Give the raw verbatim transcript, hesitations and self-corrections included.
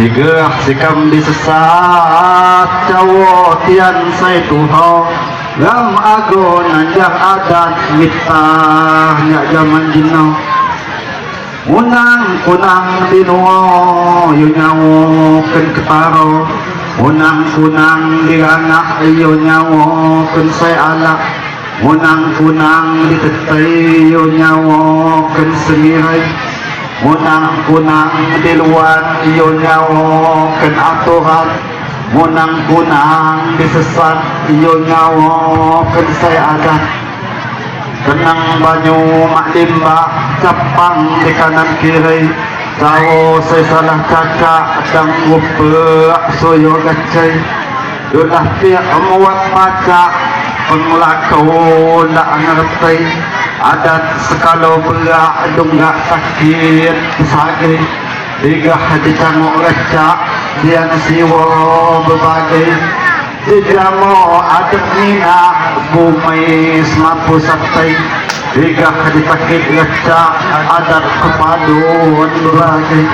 Iga si kam di sesat, cawo tiyan sai tuho, gam ago nanjah adat, mitah nya jaman jino. Munang kunang di nuo, iyo nyawo ken ketaro. Munang kunang di ganga, iyo nyawo ken sai alak. Munang kunang di tetei, iyo nyawo ken sengirai. Munang kunang di luan, iyo nyawo ken aturan. Munang kunang di sesat, iyo nyawo ken sai adat. Kenang banyu mak limbak, capang di kanan kiri. Cawo sai salah cacak, dang gupe suyo gacai. Dulah pia muat pacak, penglakau la ngereti. Adat sekalo berak, dunggak sakit sagai. Iga di cangok recak, dian siwo bebagai. Di jamo adat minah, bumai semampu satai. Iga di takit recak, adat kepadun bebagai.